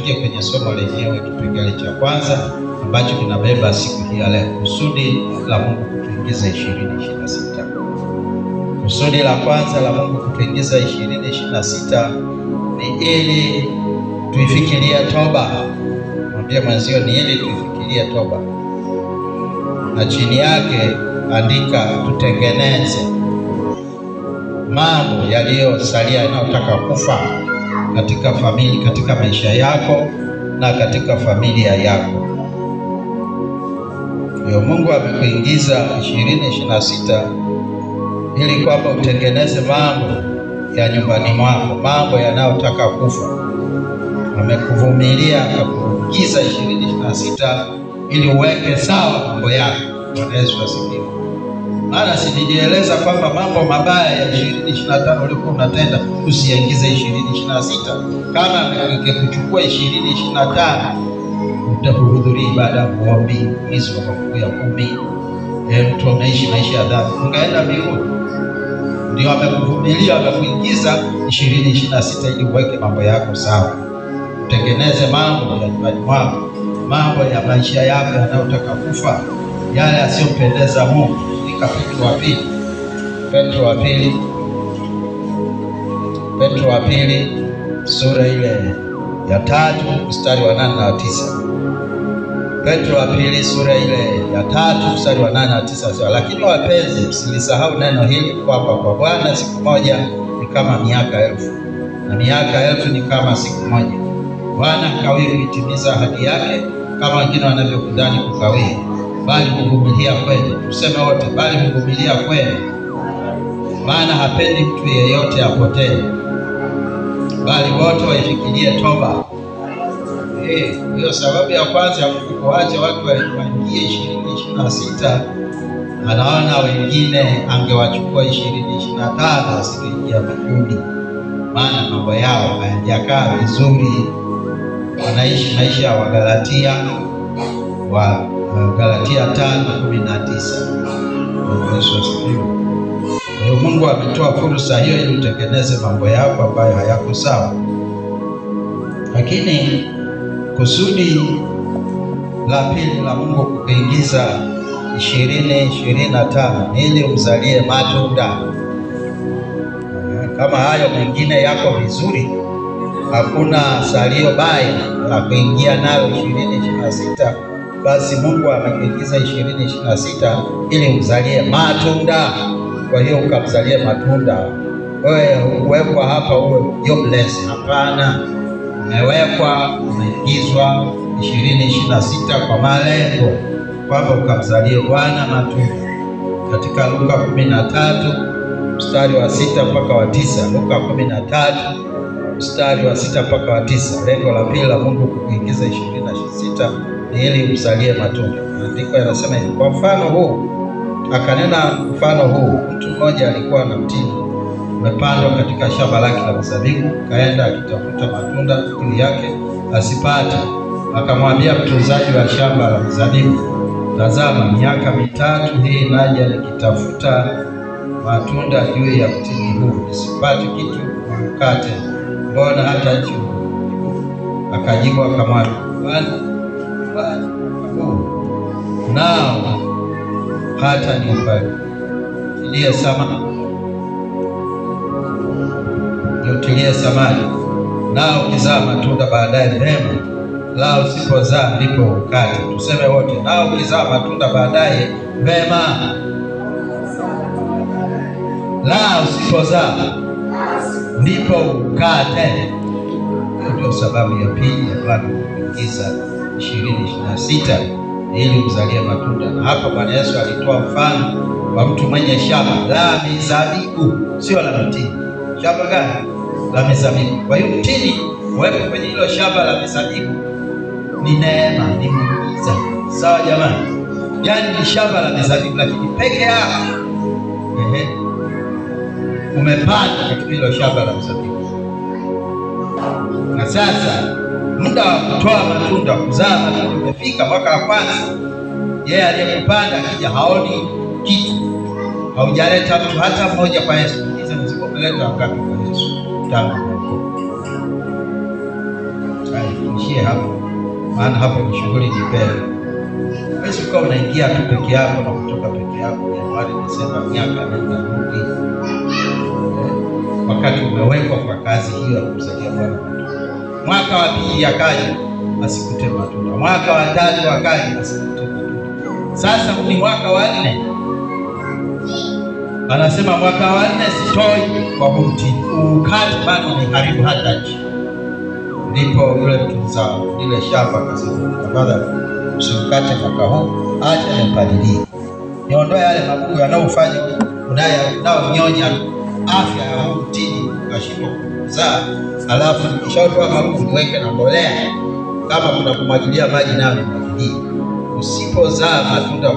Tuje kwenye somo lenyewe, kipengele cha kwanza ambacho kinabeba siku hii ya leo, kusudi la Mungu kutuingiza 2026. Kusudi la kwanza la Mungu kutuingiza 2026 ni ili tuifikirie toba. Mwambie mwenzio, ni ili tuifikirie toba, na chini yake andika tutengeneze mambo yaliyosalia yanayotaka kufa katika familia, katika maisha yako na katika familia yako. Kwa Mungu amekuingiza 2026 ili kwamba utengeneze mambo ya nyumbani mwako, mambo yanayotaka kufa. Amekuvumilia akakuingiza 2026 ili uweke sawa mambo yako. Bwana Yesu asifiwe. Maana silijieleza kwamba mambo mabaya ya 2025 ulikuwa unatenda usiingize 2026. Kama ingekuchukua 2025 utakuhudhuria ibada ya kuombi mwezi wa mafungu ya 10, mtu anaishi maisha ya dhambi, ungeenda mbinguni? Ndio amekuvumilia, amekuingiza 2026 ili uweke mambo yako sawa, utengeneze mambo ya nyumbani mwako, mambo ya maisha yako yanayotaka kufa, yale yasiyompendeza Mungu. Petro wa pili sura ile ya 3 mstari wa 8 na 9. Petro wa pili sura ile ya 3 mstari wa 8 na 9, lakini wapenzi, msilisahau neno hili kwamba kwa Bwana siku moja ni kama miaka 1000 na miaka 1000 ni kama siku moja. Bwana hakawii kuitimiza ahadi yake kama wengine wanavyokudhani kukawia, bali huvumilia kwenu. Tuseme wote, bali huvumilia kwenu, maana hapendi mtu yeyote apotee, bali wote waifikirie toba. Hiyo sababu ya kwanza ya Mungu kuacha watu waingie 2026, anaona wengine angewachukua 2025 wasingeingia mbinguni, maana mambo yao hayajakaa vizuri, wanaishi maisha ya Wagalatia wa Galatia 5:19. Yesu asifiwe. Kwa hiyo Mungu ametoa fursa hiyo ili utengeneze mambo yako ambayo hayako sawa. Lakini kusudi la pili la Mungu kukuingiza 2025 ni ili umzalie matunda. Kama hayo mengine yako vizuri, hakuna salio baya la kuingia nayo 2026, basi Mungu amekuingiza 2026 ili umzalie matunda. Kwa hiyo ukamzalie matunda. Wewe hukuwekwa hapa uwe jobless, hapana. Umewekwa, umeingizwa 2026 kwa malengo kwamba ukamzalie Bwana matunda. Katika Luka 13 mstari wa 6 mpaka wa 9, Luka 13 mstari wa 6 mpaka wa 9. Lengo la pili la Mungu kukuingiza 26 ni ili umzalie matunda. Maandiko yanasema hivi, kwa mfano huu akanena mfano huu, mtu mmoja alikuwa na mtini umepandwa katika shamba lake la mizabibu, kaenda akitafuta matunda juu yake asipate. Akamwambia mtunzaji wa shamba la mizabibu, tazama, miaka 3 hii naja nikitafuta matunda juu ya mtini huu, nisipate kitu mkate, mbona hata nchi? Akajibu akamwambia, Bwana, Bwana huu nao hata niupatilie samadi, nao ukizaa matunda baadaye vema, la usipozaa ndipo ukate. Tuseme wote, nao ukizaa matunda baadaye vema, la usipozaa ndipo ukate. Ndio sababu ya pili ya Bwana kuingiza 2026 ili umzalie matunda. Na hapa Bwana Yesu alitoa mfano wa mtu mwenye shamba la mizabibu, sio la mtini. Shamba gani? La mizabibu. Kwa hiyo mtini uwepo kwenye hilo shamba la mizabibu ni neema, ni muujiza. Sawa jamani? Yaani ni shamba la mizabibu, lakini peke yako umepanda katika hilo shamba la mizabibu. Na sasa muda wa kutoa matunda, kuzaa matunda umefika. Mwaka wa kwanza yeye aliyekupanda akija haoni kitu, haujaleta mtu hata mmoja kwa Yesu. Hizo mzigo umeleta wangapi kwa Yesu tangu? Tuishie hapo, maana hapo ni shughuli ni pewa. Huwezi ukawa unaingia tu peke yako na kutoka peke yako, Januari, Desemba, miaka nenda rudi, wakati umewekwa kwa kazi hiyo ya kumzalia Bwana matunda. Mwaka wa pili akaja asikute matunda, mwaka wa tatu akaja asikute matunda. Sasa ni mwaka wa nne, anasema mwaka wa nne sitoi kwa mti ukate, maana umeharibu hata nchi. Ndipo yule mtunza lile shamba akasema, tafadhali usiukate mwaka huu, acha nipalilie, niondoe yale magugu yanayofanya unaonyonya afya ya huu mtini ukashindwa kuzaa, alafu nikishaondoa magugu niweke na mbolea, kama kuna kumwagilia maji nayo nimwagilie. Usipozaa matunda